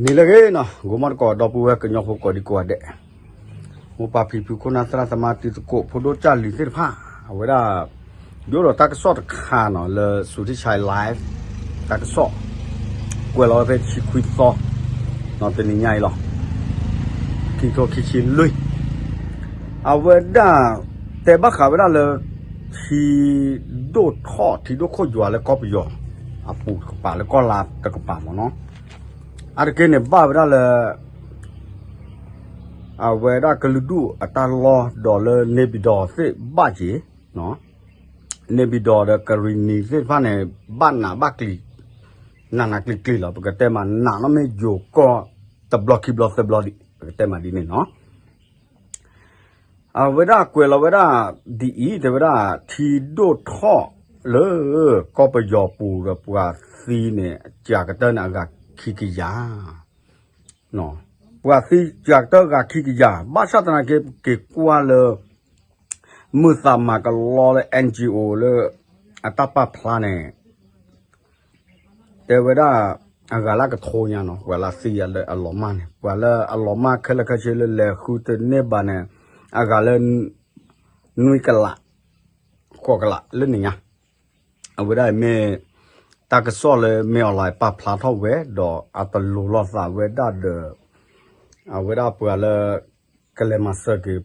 နံၤလၢအဂ့ၤနီၤ, ဂီၤမီၢ်သကိး ဒီပုၢ်ဝဲၢ်ကညီဖိကိးဒံကိးဂၤဒဲး, မိၢ်ပၢ်ဖံဖု ခိၣ်နၢ်သရၣ်သမါ တံၤသကိး ဖိဒိၣ်ကၢ်လံၤသ့ၣ်တဖၣ်, အဝဲဒၣ် ယအိၣ်ဒီးတၢ်ကစီၣ်တခါနီၤ လၢ Suthichai Live တၢ်ကစီၣ် ကွဲးလီၤဝဲဖဲတဆံခွံသီ တနံၤညါအံၤလီၤ. ခံကထိခံဆံလွံၢ်, အဝဲဒၣ် တဲဘၣ်ဃးဝဲဒၣ်လၢ ထံဒိၣ်ထီၣ် ထံဒိၣ်ခိၣ်ယွၤလၢကီၢ်ပယီၤအပူၤတကပၤ လၢကီၢ်လါတကပၤမ့ၢ်နီၤ, အါတက့ၢ်န့ၣ် ဘၣ်ဝဲဒၣ်လၢ အဝဲဒၣ်ကလုာ်ဒူၣ်အတၢ်လီၢ်ဒီးလၢ နေပြည်တော် သ့ၣ်ဘၣ်က့ၤ, နေပြည်တော် ဒီးကရံၣ်နံၤသ့ၣ်တဖၣ်န့ၣ် ဘၣ်နးဘၣ်ကျံၤ, နးနးကျံၤကျံၤလီၤ. ပကတဲမး နးနီၢ်မ့ၢ်ယိၤကီၢ်တဘျီခံဘျီသၢဘျီဒံး ပကတဲမးဒ်န့ၣ်နီၤ. အဝဲဒၣ်ကွဲးလီၤဝဲဒၣ် ဒ်အံၤ တဲဝဲဒၣ် ထံဒိၣ်ထီၣ်လၢ ကီၢ်ပယီၤပူၤဒီးပှၤသံန့ၣ် စှၤကတၢၢ်န့ၣ်အဂၤခံကယၤ ပှၤသံစှၤကတၢၢ်ဂၤခံကယၤ, ဘၣ်ဆၣ်သနာ်က့ က့ၤကွၢ်လၢ မုၢ်သးမၤကလီလၢ NGO လၢ အတၢ်ပာ်ဖျါန့ၣ် တဲဝဲဒၣ် အဂၤလၢကထိညါနီၤ, ပှၤလၢသံအလီၤမၢ်န့ၣ် ပှၤလၢအလီၤမၢ်ခဲလၢာ်ခဲဆ့လၢလဲၤဃုတန့ၢ်ဘၣ်န့ၣ် အဂၤလၢ နွံကလး ဃိးကလးလၢန့ၣ်ညါ. အဝဲဒၣ်မ့ၢ် တၢ်ကစီၣ်လၢ မင်းအောင်လှိုင် ပာ်ဖျါထီၣ်ဝဲ ဒီးအတလိၤလိာ်သးဝဲဒၣ်ဒီး အဝဲဒၣ်ပှၤလၢ ကလဲၤမၤစၢၤက့ၤ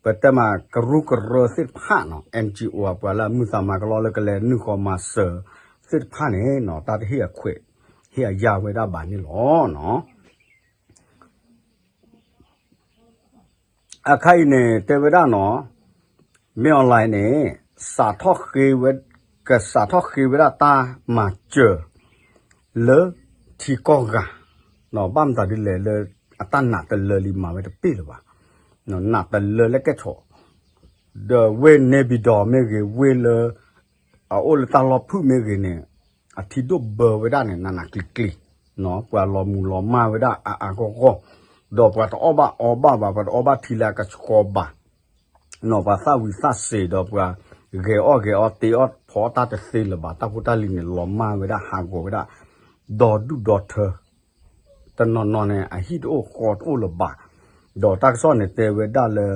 ပတဲမးကရူၢ်ကရၢသ့ၣ်တဖၣ်နီၤ, NGO အပှၤလၢအမုၢ်သးမၤကလီလၢကလဲၤနုာ်ဃီၤမၤစၢၤသ့ၣ်တဖၣ်န့ၣ်နီၤ, တၢ်တဟ့ၣ်အခွဲး ဟ့ၣ်အယာ်ဝဲဒၣ်ဘၣ်န့ၣ်လီၤ. အခါအံၤန့ၣ် တဲဝဲဒၣ်နီၤ, မင်းအောင်လှိုင် န့ၣ် စးထီၣ်ဃ့ဝဲ ကစးထီၣ်ဃ့ဝဲဒၣ်တၢ်မၤစၢၤ လၢထံကီၢ်ဂၤ, ဘၣ်မတၤဒ်လဲၣ်လၢ အတၢ်နးတလၢလံမၤဝဲတပ့ၢ်လၢၤဘၣ်, နးတလၢလၢကဲၣ်ဆိး, ဒီးဝ့ၢ် နေပြည်တော် မ့ၢ်ဂ့ၤ ဝ့ၢ်လၢ အအိၣ်လၢတၢ်လီၢ်ဖုၣ်မ့ၢ်ဂ့ၤန့ၣ် အထံဒိၣ်ဘၢဝဲဒၣ်န့ၣ် နးနးကျံၤကျံၤ, ပှၤလီၤမုၢ်လီၤမၢ်ဝဲဒၣ်အါအါဂီၢ်ဂီၢ်, ဒီးပှၤတအီၣ်ဘၣ်အီဘၣ်ဘၣ်, ပှၤတအီၣ်ဘၣ်ထံလၢအကဆှီဘၣ်, ပှၤသၣ်ဝံၤသၣ်စ့ၤဒီးပှၤ ဂဲၤအီၣ်ဂဲၤအီတ့အီၣ်ဖီအီၣ်တၢ်တသ့လၢၤဘၣ်, တၢ်ဖိတၢ်လံၤန့ၣ် လီၤမၢ်ဝဲဒၣ်ဟးဂီၤဝဲဒၣ် ဒီဒူၣ်ဒီထၢ တနီၤနီၤန့ၣ် အဟံၣ်တအိၣ်ဃီတအိၣ်လၢၤဘၣ်, ဒီးတၢ်ကစီၣ်န့ၣ်တဲဝဲဒၣ်လၢ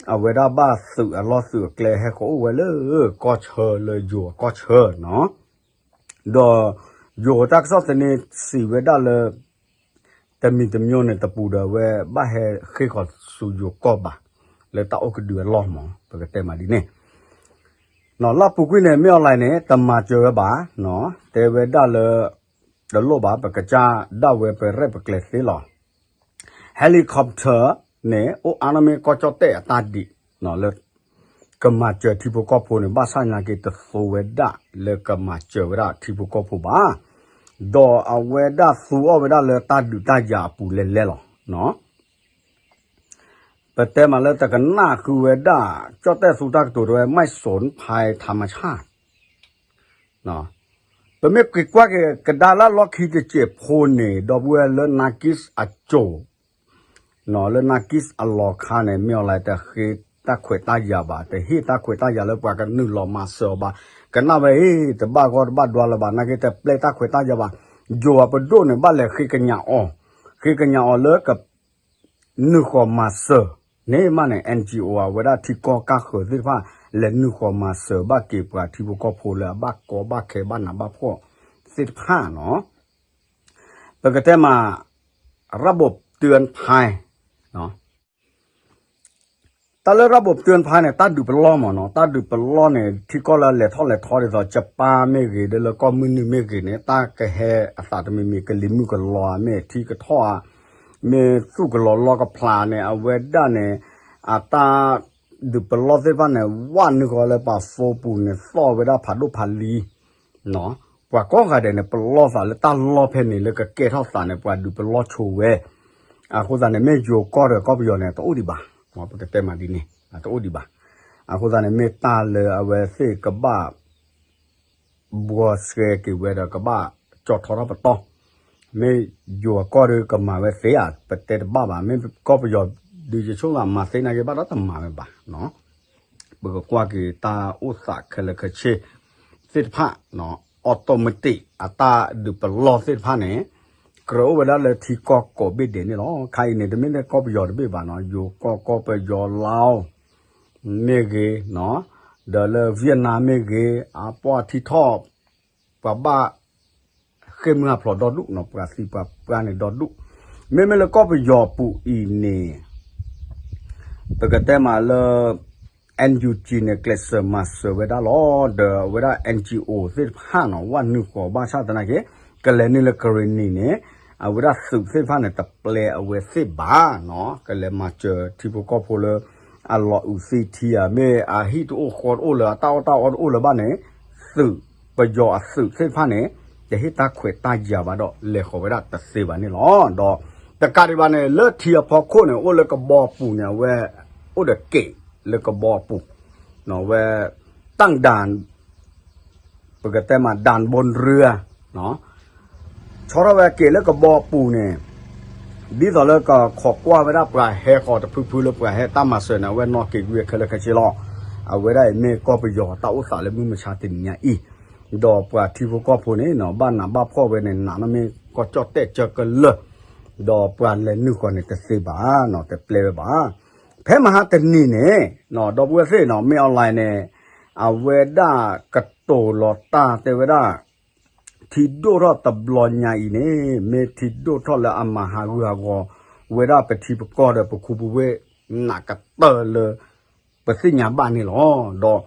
အဝဲဒၣ်ဘၣ်သုးအလီၢ်သုးအကျဲဟဲဃီၤအိၣ်ဝဲလၢ ကီၢ်ဆၢလၢယိၤအကီၢ်ဆၢနီၤ, ဒီးယိၤတၢ်ကစီၣ်သန့စံးဝဲဒၣ်လၢ တမံၤတမံၤန့ၣ်တပူၤဒီး အဝဲဘၣ်ဟဲဃ့ၢ်ဃီၤဆူယိၤကီၢ်ဘၣ်, လၢတၢ်အိၣ်ကဒုအလီၢ်မး ပကတဲမးဒ်န့ၣ် လၢအပူၤကွံာ်န့ၣ် မင်းအောင်လှိုင် န့ၣ် တမၤစၢၤဝဲဘၣ်, တဲဝဲဒၣ်လၢ တလိၣ်ဘၣ် ပကစၢ်ဒၣ်ဝဲပရဲၣ်ပကျဲၤသ့လီၤ. helicopter န့ၣ် အိၣ်အါန့ၢ်မ့ၢ်ကီၢ်ကၠီၣ်တဲၣ်အတၢ်ဒံး လၢ ကမၤစၢၤထံဖိကီၢ်ဖိန့ၣ် ဘၣ်ဆၣ်သနာ်က့တသူဝဲဒၣ်လၢကမၤစၢၤဝဲဒၣ်ထံဖိကီၢ်ဖိဘၣ်, ဒီးအဝဲဒၣ်သူအီၣ်ဝဲဒၣ်လၢတၢ်ဒုးတၢ်ယၤအပူၤလဲၤလဲၤလီၤ. ပတဲမးလၢတကနၣ်ဃုာ်ဝဲဒၣ် ကၠီၣ်တဲၣ်သူတၢ်ကတိၤတဲဝဲ ไม่สูญภัยธรรมชาติ ပမ့ၢ်က့ၤကွၢ်က့ၤကဒါလၢလီၢ်ခံတစဲးဖိန့ၣ် ဒီပုၢ်ဝဲၢ်လၢ Nargis အစိၤ လၢ Nargis အလီၤခါန့ၣ် မင်းအောင်လှိုင် တဃ့တၢ်ခွဲးတၢ်ယာ်ဘၣ်, တဟ့ၣ်တၢ်ခွဲးတၢ်ယာ်လၢပှၤကနုာ်လီၤမၤစၢၤအီၤဘၣ်, ကနၣ်ဝဲအံၤ တဘၣ်ဂီၢ်တဘၣ်ဒွါလၢၤဘၣ်, နာ်က့တပျဲတၢ်ခွဲးတၢ်ယာ်ဘၣ်, ယိၤအပဒိၣ်န့ၣ် ဘၣ်လဲၤဃ့ကညးအီၤ, ဃ့ကညးအီၤလၢက နုာ်ဃီၤမၤစၢၤန့ၣ်မးန့ၣ် NGO အဝဲဒၣ်ထံကီၢ်ကၢ်ဃၢၤသ့ၣ်တဖၣ် လဲၤနုာ်ဃီၤမၤစၢၤဘၣ်က့ၤပှၤထံဖိကီၢ်ဖိလၢအဘၣ်ကီဘၣ်ခဲဘၣ်နးဘၣ်ဖှီၣ်သ့ၣ်တဖၣ်နီၤ. ပကတဲမး ระบบเตือนภัย တၢ်လၢ ระบบเตือนภัย န့ၣ် တၢ်ဒုးပလီၢ်မးနီၤ, တၢ်ဒုးပလီၢ်န့ၣ် ထံကီၢ်လၢအလဲၤထီၣ်လဲၤထီဒ်သိး ကၠပၢၣ်မ့ၢ်ဂ့ၤ ဒီးလၢကီၢ်မုၢ်နုာ်မ့ၢ်ဂ့ၤန့ၣ် တၢ်ကဟဲအသးတမံၤမံၤ ကလံၤမုၢ်ကလီၤဧါ မ့ၢ်ထံကထီၣ်ဧါ မ့ၢ်သူၣ်ကလီၤလီၢ်ကဖျးန့ၣ် အဝဲဒၣ်န့ၣ် အတၢ်ဒုးပလီၢ်သ့ၣ်တဖၣ်န့ၣ် ဝးနုာ်ဃီၤလၢပှၤဖိပူၤန့ၣ် သီၣ်ဝဲဒၣ်ဖးဒိၣ်ဖးလံၤ ပှၤကိးဂၤဒဲးန့ၣ် ပလီၢ်သးလၢတၢ်လီၢ်ဖဲန့ၣ် လၢကကဲထီၣ်သးန့ၣ် ပှၤဒုးပလီၢ်ဆိဝဲ, အဃိသတးန့ၣ် မ့ၢ်ယိၤကီၢ်ဒီးကီၢ်ပယီၤန့ၣ် တအိၣ်ဒံးဘၣ်, ပကတဲမးဒ်န့ၣ် တအိၣ်ဒံးဘၣ်. အဃိသတးန့ၣ် မ့ၢ်တၢ်လၢအဝဲသ့ၣ်ကဘၣ် ဘှီစှဲက့ၤဝဲဒီး ကဘၣ်ကၠီထီထီၣ်ပတီၢ်, မ့ၢ်ယိၤအကီၢ်ဒီးကမၤဝဲသ့ဧါ ပတဲတဘၣ်ဘၣ်, မ့ၢ်ကီၢ်ပယီၤဒုးယဆိကမိၣ်မၤသ့နာ်က့ဘၣ်ဒီးတမၤဝဲဘၣ်. ပကကွၢ်က့ၤတၢ်အိၣ်သးခဲလၢာ်ခဲဆ့သ့ၣ်တဖၣ် automatic အတၢ်ဒုးပလီၢ်သ့ၣ်တဖၣ်န့ၣ် ကြၢးအိၣ်ဝဲဒၣ်လၢထံကီၢ်ကိးဘ့ၣ်ဒဲးန့ၣ်လီၤ. ခါအံၤန့ၣ် တမ့ၢ်လၢကီၢ်ပယီၤတဘ့ၣ်ဘၣ်နီၤ, ယိၤကီၢ် ကီၢ်ပယီၤ လါအိၣ် မ့ၢ်ဂ့ၤနီၤ, ဒီးလၢဝံယံၣ်နါမ့ၢ်ဂ့ၤ အပှၤထံထီၣ် ပှၤဘၣ်ဃ့ၢ်မုၢ်ဟးဖျိးဒီဒူၣ်နီၤ, ပှၤသံပှၤပှၢ်န့ၣ်ဒီဒူၣ်. မ့မ့ၢ်လၢကီၢ်ပယီၤပူၤအံၤန့ၣ် ပကတဲမးလၢ NUG န့ၣ် ကျဲးစၢးမၤစၢၤဝဲဒၣ်လီၤ. ဒီးအဝဲဒၣ် NGO သ့ၣ်တဖၣ်နီၤ ဝဲနုာ်ဃီၤ ဘၣ်ဆၣ်သနာ်က့ ကလဲၤနုာ်လၢကရ့ၣ်နံၤန့ၣ် အဝဲဒၣ်သုးသ့ၣ်တဖၣ်န့ၣ် တပျဲအဝဲသ့ၣ်ဘၣ်နီၤ, ကလဲၤမၤစၢၤထံဖိကီၢ်ဖိလၢ အလီၤအုးသံထံဧါ, မ့ၢ်အဟံၣ်တအိၣ်ဃီတအိၣ်လၢၤ အတၢ်အီၣ်တၢ်အီတအိၣ်လၢၤဘၣ်န့ၣ် သုးပယီၤအသုးသ့ၣ်တဖၣ်န့ၣ် တဟ့ၣ်တၢ်ခွဲးတၢ်ယာ်ဘၣ်ဒီး လဲၤဃီၤဝဲဒၣ်တသ့ဘၣ်န့ၣ်လီၤ. ဒီးတကးဒံးဘၣ်န့ၣ် လၢထံအဖီခိၣ်န့ၣ် အိၣ်လၢကဘီပူၤန့ၣ် အဝဲ အိၣ်ဒီးက့ၤလၢကဘီပူၤ အဝဲ တၢ်ဒၣ် ပကတဲမး ဒၣ်ဘိရၢ ဆီထီၣ်ဝဲက့ၤလၢကဘီပူၤန့ၣ် ဒ်သိးလၢကခိးကွၢ်ဝဲဒၣ်ပှၤဟဲဃီၤတဖုဖုလၢပှၤဟဲတၢ်မၤစၢၤန့ၣ် အဝဲနီၣ်က့ၤကွံာ်ခဲလၢာ်ခဲဆ့လီၤ. အဝဲဒၣ်အံၤမ့ၢ်ကီၢ်ပယီၤတၢ်အိၣ်သးလၢမုၢ်မဆါတနံၤညါအံၤ, ဒီးပှၤထံဖိကီၢ်ဖိန့ၣ်နီၤ ဘၣ်နးဘၣ်ဖှီၣ်ဝဲန့ၣ် နးနီၢ်မ့ၢ်ကီၢ်ကၠီၣ်တဲၣ်ကၢကလၢာ်, ဒီးပှၤလဲၤနုာ်ဃီၤန့ၣ်တသ့ဘၣ်နီၤ တပျဲဝဲဘၣ်. ဖဲမဟါတနံၤန့ၣ် ဒီပုၢ်ဝဲၢ်သ့ၣ်နီၤ မ့ၢ် online န့ၣ် အဝဲဒၣ်ကတိၤလီၤတၢ်တဲဝဲဒၣ် ထံဒိၣ်ထီၣ်တဘျီညါအံၤန့ၣ် မ့ၢ်ထံဒိၣ်ထီၣ်လၢအမၤဟးဂူာ်ဟးဂီၤဝဲဒၣ်ပထံပကီၢ်ဒီးပခူပဝ့ၢ်နးကတၢၢ်လၢ ပသ့ၣ်ညါဘၣ်န့ၣ်လီၤ. ဒီး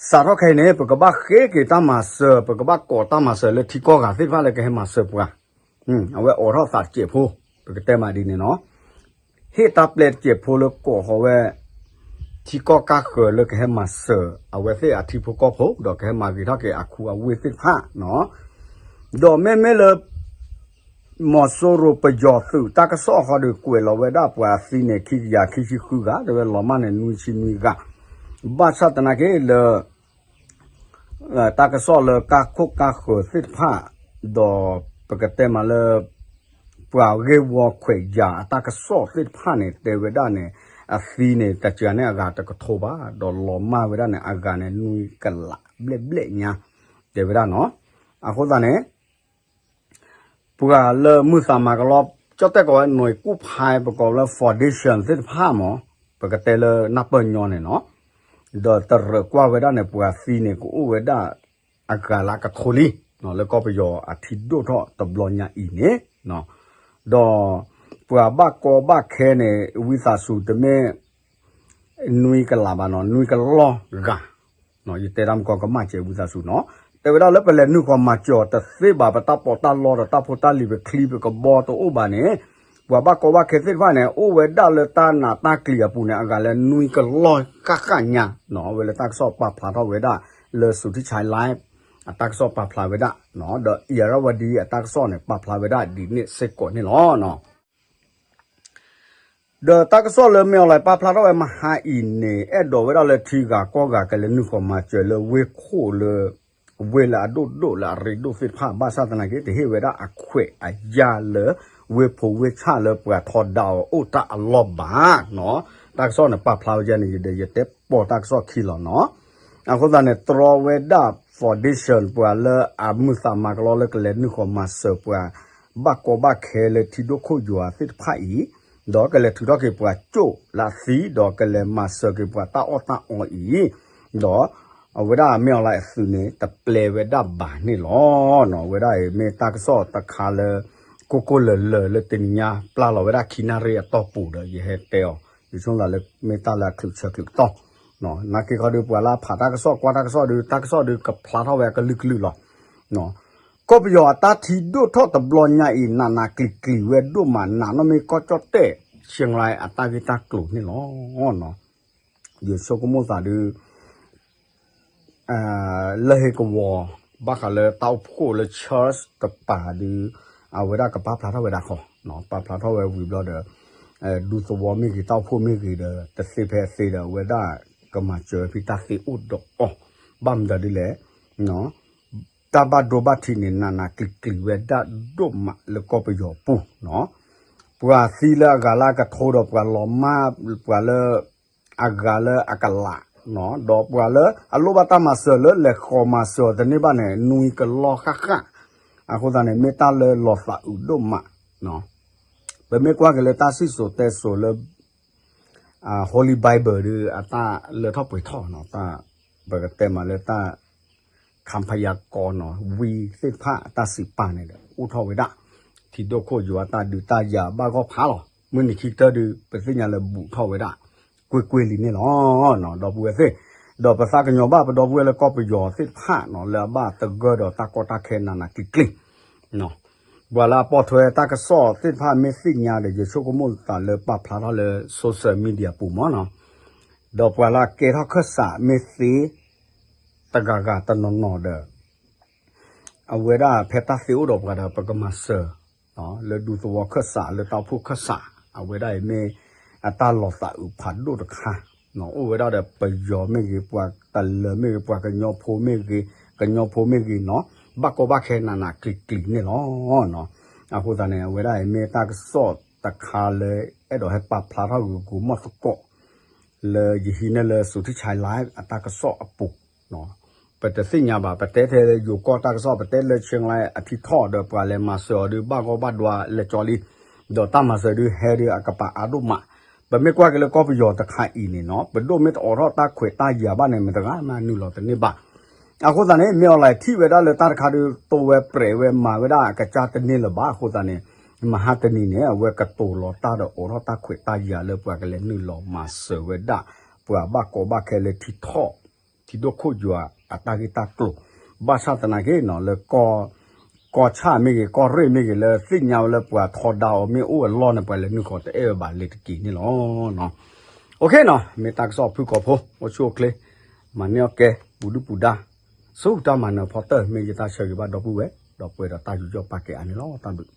စးထီၣ်ခဲအံၤန့ၣ် ပကဘၣ်ဃ့က့ၤတၢ်မၤစၢၤ ပကဘၣ်ကိးတၢ်မၤစၢၤလၢထံကီၢ်ဂၤသ့ၣ်တဖၣ်လၢကဟဲမၤစၢၤပှၤ အဝဲအိးထီၣ်သးတစဲးဖိ ပကတဲမးဒ်န့ၣ်နီၤ, ဟ့ၣ်တၢ်ပျဲတစဲးဖိလၢကိးဃီၤဝဲ ထံကီၢ်ကၢ်ဃၢၤလၢကဟဲမၤစၢၤအဝဲသ့ၣ်အထံဖိကီၢ်ဖိ ဒီးကဟဲမၤဂ့ၤထီၣ်က့ၤအခူအဝ့ၢ်သ့ၣ်တဖၣ်နီၤ, ဒီးမ့မ့ၢ်လၢ မီၤစိရိၤပယီၤသုးတၢ်ကစီၣ်ဃီဒီးကွဲးလီၤဝဲဒၣ်ပှၤသံန့ၣ် ခံကယၤခံဆံဃုဂၤ တဲဝဲလီၤမၢ်န့ၣ် နွံဆံနွံဂၤ, ဘၣ်ဆၣ်သနာ်က့လၢ တၢ်ကစီၣ်လၢကၢ်ခိၣ်ကၢ်ဃၢၤသ့ၣ်တဖၣ်, ဒီးပကတဲမးလၢ ပှၤဂ့ၢ်ဝီခွဲးယာ်အတၢ်ကစီၣ်သ့ၣ်တဖၣ်န့ၣ် တဲဝဲဒၣ်န့ၣ် အသံန့ၣ် တစှၤန့ၢ်အဂၤတကထိဘၣ်, ဒီးလီၤမၢ်ဝဲဒၣ်န့ၣ် အဂၤန့ၣ် နွံကလးဘျဲၣ်ဘျဲၣ်ညါ တဲဝဲဒၣ်နီၤ. အဃိသတးန့ၣ် ပှၤလၢမုၢ်သးမၤကလီ ကၠီၣ်တဲၣ်ကိးဝဲ နွံကူၣ်ဖဲ ပကိးလၢ foundation သ့ၣ်တဖၣ်မး, ပကတဲလၢနၢ်ပၢၢ်ညီန့ၣ်နီၤ, ဒီးတရၢးကွၢ်ဝဲဒၣ်န့ၣ် ပှၤသံန့ၣ် ကအိၣ်ဝဲဒၣ်အဂၤလၢကထိလံ, လၢကီၢ်ပယီၤအထံဒိၣ်ထီၣ်တဘျီညါအံၤန့ၣ်, ဒီးပှၤဘၣ်ကီဘၣ်ခဲန့ၣ် ဝံသးစူၤတမ့ၢ် နွံကလးဘၣ်နီၤ, နွံကလီၢ်ဂၤ, ယတဲတၢ်မကီကမၣ်စဲးဝံသးစူၤနီၤ, တဲဝဲဒၣ်လၢပလဲၤနုာ်ဃီၤမၤစၢၤတသ့ဘၣ် ပတၢ်ပီးတၢ်လီဒီးတၢ်ဖိတၢ်လံၤ ပချံပကဘီတအိၣ်ဘၣ်န့ၣ်, ပှၤဘၣ်ကီဘၣ်ခဲသ့ၣ်တဖၣ်န့ၣ် အိၣ်ဝဲဒၣ်လၢတၢ်နးတၢ်ကျံၤအပူၤန့ၣ် အဂၤလၢနွံကလီၢ်ဃၣ်ဃၣ်ညါနီၤ, အဝဲလၢတၢ်ကစီၣ်ပာ်ဖျါထီၣ်ဝဲဒၣ် လၢ Suthichai Live အတၢ်ကစီၣ်ပာ်ဖျါဝဲဒၣ်, ဒီး Irrawaddy အတၢ်ကစီၣ်န့ၣ် ပာ်ဖျါဝဲဒၣ်ဒ်န့ၣ်စ့ၢ်ကီးန့ၣ်လီၤ. ဒီးတၢ်ကစီၣ်လၢ မ့ၢ်အီၤလၢပာ်ဖျါထီၣ်ဝဲမဟါအံၤန့ၣ် အဲၣ်ဒိးဝဲဒၣ်လၢထံဂၤကီၢ်ဂၤကလဲၤနုာ်ဃီၤမၤစၢၤလၢဝ့ၢ်ခိၣ်လၢ ဝ့ၢ်လၢအဒိၣ်ဒိၣ်လၢအရ့ဒိၣ်သ့ၣ်တဖၣ် ဘၣ်ဆၣ်သနာ်က့ တဟ့ၣ်ဝဲဒၣ်အခွဲးအယာ်လၢ ဝ့ၢ်ဖိဝ့ၢ်ဆၣ်လၢပှၤထီဒါအီၤအိၣ်တၢ်အလီၢ်ဘၣ်နီၤ, တၢ်ကစီၣ်န့ၣ် ပာ်ဖျါဝဲဒ်န့ၣ် ယတဲပိာ်တၢ်ကစီၣ်ခံလီၤနီၤ. အဃိသတးန့ၣ် တြီဝဲဒၣ် foundation ပှၤလၢအမုၢ်သးမၤကလီလၢကလဲၤနုာ်ဃီၤမၤစၢၤပှၤ ဘၣ်ကီဘၣ်ခဲလၢထံဒိၣ်ခိၣ်ယွၤသ့ၣ်တဖၣ်အံၤ, ဒီးကလဲၤထုးထီၣ်က့ၤပှၤကၠိၣ်လၢအသံ ဒီးကလဲၤမၤစၢၤက့ၤပှၤတၢ်အီၣ်တၢ်အီအံၤ, ဒီးအဝဲဒၣ်မ့ၢ်အီၤလၢအသုးန့ၣ် တပျဲဝဲဒၣ်ဘၣ်န့ၣ်လီၤ. အဝဲဒၣ်အံၤမ့ၢ်တၢ်ကစီၣ်တခါလၢ ကိၢ်ကိၢ်လၢၤလၢၤလၢတနံၤညါ ပျၢ်လီၤဝဲဒၣ်ခံနၣ်ရံၣ်အတီၢ်ပူၤဒီး ယဟဲတဲအီၤ ယဆိကမိၣ်လၢမ့ၢ်တၢ်လၢအချုးဆၢချုးကတီၢ်, နာ်က့ခီဒီး ပှၤလၢအဖးတၢ်ကစီၣ်ကွၢ်တၢ်ကစီၣ်ဒီး တၢ်ကစီၣ်ဒီးကဖျါထီၣ်ဝဲအကလုာ်ကလုာ်လီၤ. ကီၢ်ပယီၤအတၢ်ထံဒိၣ်ထီၣ်တဘျီညါအံၤ နးနးကျံၤကျံၤဝဲဒိၣ်မး နးနီၢ်မ့ၢ်ကီၢ်ကၠီၣ်တဲၣ် ရှ့ၣ်ရၢၣ်အတၢ်ဂ့ၢ်တၢ်ကျိၤန့ၣ်လီၤ. ယဆိကမိၣ်သးဒုး လၢဟ့ၣ်ကဝီၤ ဘၣ်ဃးလၢတၢ်အိၣ်ဖှိၣ်လၢ church တပၤဒုး အဝဲဒၣ်ကပာ်ဖျါထီၣ်ဝဲဒၣ်ခီ, ပာ်ဖျါထီၣ်ဝဲဝံၤဘျီဒီး ဒူသဝီမ့ၢ်ဂ့ၤ တၢ်အိၣ်ဖှိၣ်မ့ၢ်ဂ့ၤဒီး တသ့ဖဲအသ့ဒီး အဝဲဒၣ်ကမၤစၢၤဖဲတၢ်သ့အိၣ်ဒီးအီၤ ဘၣ်မနုၤဒ်လဲၣ် တၢ်ဘၣ်ဒိဘၣ်ထံးန့ၣ် နးနးကျံၤကျံၤဝဲဒၣ်ဒိၣ်မးလၢကီၢ်ပယီၤပူၤနီၤ. ပှၤသံလၢအဂၤလၢအကထိဒီး ပှၤလီၤမၢ် ပှၤလၢအဂၤလၢအကလးနီၤ, ဒီးပှၤလၢအလိၣ်ဘၣ်တၢ်မၤစၢၤလၢလဲၤဃီၤမၤစၢၤအီၤတန့ၢ်ဘၣ်န့ၣ် နွံကလီၢ်ဃၣ်ဃၣ် အဃိသတးန့ၣ် မ့ၢ်တၢ်လၢလီၤသးအုးဒိၣ်မး, ပမ့ၢ်ကွၢ်က့ၤလၢတၢ်စံၣ်စိၤတဲစိၤလၢ Holy Bible ဒီး အတၢ်လၢထီၣ်ပှဲၤထီၣ်နီၤ, တၢ် ပကတဲမးလၢတၢ် ခၣ်ဖယါကီနီၤ ဝံသ့ၣ်တဖၣ်အတၢ်စံးပာ်န့ၣ်ဒီး အိၣ်ထီၣ်ဝဲဒၣ် ထံဒိၣ်ခိၣ်ယွၤအတၢ်ဒုးတၢ်ယၤဘၣ်ဂီၢ်ဖးလီၤ. မုၢ်နံၤခံကတၢၢ်ဒီး ပသ့ၣ်ညါလၢဘူးထီၣ်ဝဲဒၣ် ကွ့ၢ်ကွ့ၢ်လံန့ၣ်လီၤ. ဒီပုၢ်ဝဲၢ်သ့ၣ်, ဒီးပသးကညီၤဘၣ်ပဒီပုၢ်ဝဲၢ်လၢကီၢ်ပယီၤသ့ၣ်တဖၣ်နီၤ လၢအဘၣ်သဂၢၢ်ဒီးတၢ်ကီတၢ်ခဲနးနးကျံၤကျံၤ ပှၤလၢအပိာ်ထွဲတၢ်ကစီၣ်သ့ၣ်တဖၣ်မ့ၢ်သ့ၣ်ညါဒီး ယဆိကမိၣ်သးလၢပာ်ဖျါထီၣ်လၢ social media ပူၤမးနီၤ, ဒီးပှၤလၢအကဲထီၣ်ခၢၣ်စးမ့ၢ်သ့ တဂၤဂၤတနီၤနီၤဒီး အဝဲဒၣ်ဖဲတၢ်သ့အိၣ်ဒီးပှၤဒီး ပကမၤစၢၤ လၢဒူသဝီခၢၣ်စး လၢတၢ်အိၣ်ဖှိၣ်ခၢၣ်စး အဝဲဒၣ်အံၤမ့ၢ်အတၢ်လီၤသးအုးဖးဒိၣ်တခါ, အိၣ်ဝဲဒၣ်ဒီးပယီၤမ့ၢ်ဂ့ၤ ပှၤတလၢၤမ့ၢ်ဂ့ၤ ပှၤကညီဖိမ့ၢ်ဂ့ၤ ကညီဖိမ့ၢ်ဂ့ၤနီၤ ဘၣ်ကီဘၣ်ခဲနးနးကျံၤကျံၤန့ၣ်လီၤ. အဃိသတးန့ၣ် အဝဲဒၣ်အံၤမ့ၢ်တၢ်ကစီၣ်တခါလၢ အဲၣ်ဒိးဟဲပာ်ဖျါထီၣ်ဂ့ၤဂ့ၤမီၢ်သကိး လၢယဟံးန့ၢ်လၢ စူၤထံဆဲး live အတၢ်ကစီၣ်အပူၤ, ပတသ့ၣ်ညါဘၣ် ပတဲထဲယိၤကီၢ်တၢ်ကစီၣ် ပတဲလၢ Chin Line အထံထီၣ်ဒီး ပှၤလဲၤမၤစၢၤအီၤဒီး ဘၣ်ဂီၢ်ဘၣ်ဒွါလဲၤကၠီလံ, ဒီးတၢ်မၤစၢၤဒုးဟဲဒုးအကပၤအါဒိၣ်မး, ပမ့ၢ်ကွၢ်က့ၤလၢကီၢ်ပယီၤတခါအံၤန့ၣ်နီၤ ပဒိၣ်မ့ၢ်တအိးထီၣ်တၢ်ခွဲးတၢ်ယာ်ဘၣ်န့ၣ် မတၤတဂၤမးနုာ်လီၤတန့ၢ်ဘၣ်. အဃိသတးန့ၣ် မ့ၢ်အီၤလဲၤထံၣ်ဝဲဒၣ်လၢတၢ်တခါဒီး တိဝဲပြဲးဝဲမၤဝဲဒၣ်အကစၢ်တန့ၢ်လၢၤဘၣ်. အဃိသတးန့ၣ် မဟါတနံၤန့ၣ် အဝဲကတိၤလီၤတၢ်ဒီးအိးထီၣ်တၢ်ခွဲးတၢ်ယာ်လၢပှၤကလဲၤနုာ်လီၤမၤစၢၤဝဲဒၣ် ပှၤဘၣ်ကီဘၣ်ခဲလၢထံထီၣ် ထံဒိၣ်ခိၣ်ယွၤအတၢ်ဂ့ၢ်တၢ်ကျိၤ, ဘၣ်ဆၣ်သနာ်က့နီၤ လၢ ကီၢ်ဆၣ်မ့ၢ်ဂ့ၤ ကီၢ်ရ့ၣ်မ့ၢ်ဂ့ၤ လၢသ့ၣ်ညါဝဲလၢပှၤထီဒါအီၤမ့ၢ်အိၣ်အလီၢ်န့ၣ် ပှၤလဲၤနုာ်ဃီၤတအဲၣ်ဝဲဘၣ်လၢၤတက့ၢ်န့ၣ်လီၤ. အိၣ်ခ့နီၤ မ့ၢ်တၢ်ကစီၣ်ဖုၣ်ကိာ်ဖိ အိၣ်ဆူၣ်အိၣ်ချ့ မၤန့ၢ်အီၣ်ကဲ ပူၤဒုၣ်ပူၤဒါ ဆူတၢ်မၤနၢၤဖီတၢၢ် မ့ၢ်ယတၢ်ဆၢဂ့ၤဘၣ်ဒီပုၢ်ဝဲၢ် ဒီးပှဲၤဒီးတၢ်ယူးယီၣ်ပာ်ကဲအါန့ၣ်လီၤ. တၢ်ဘျုး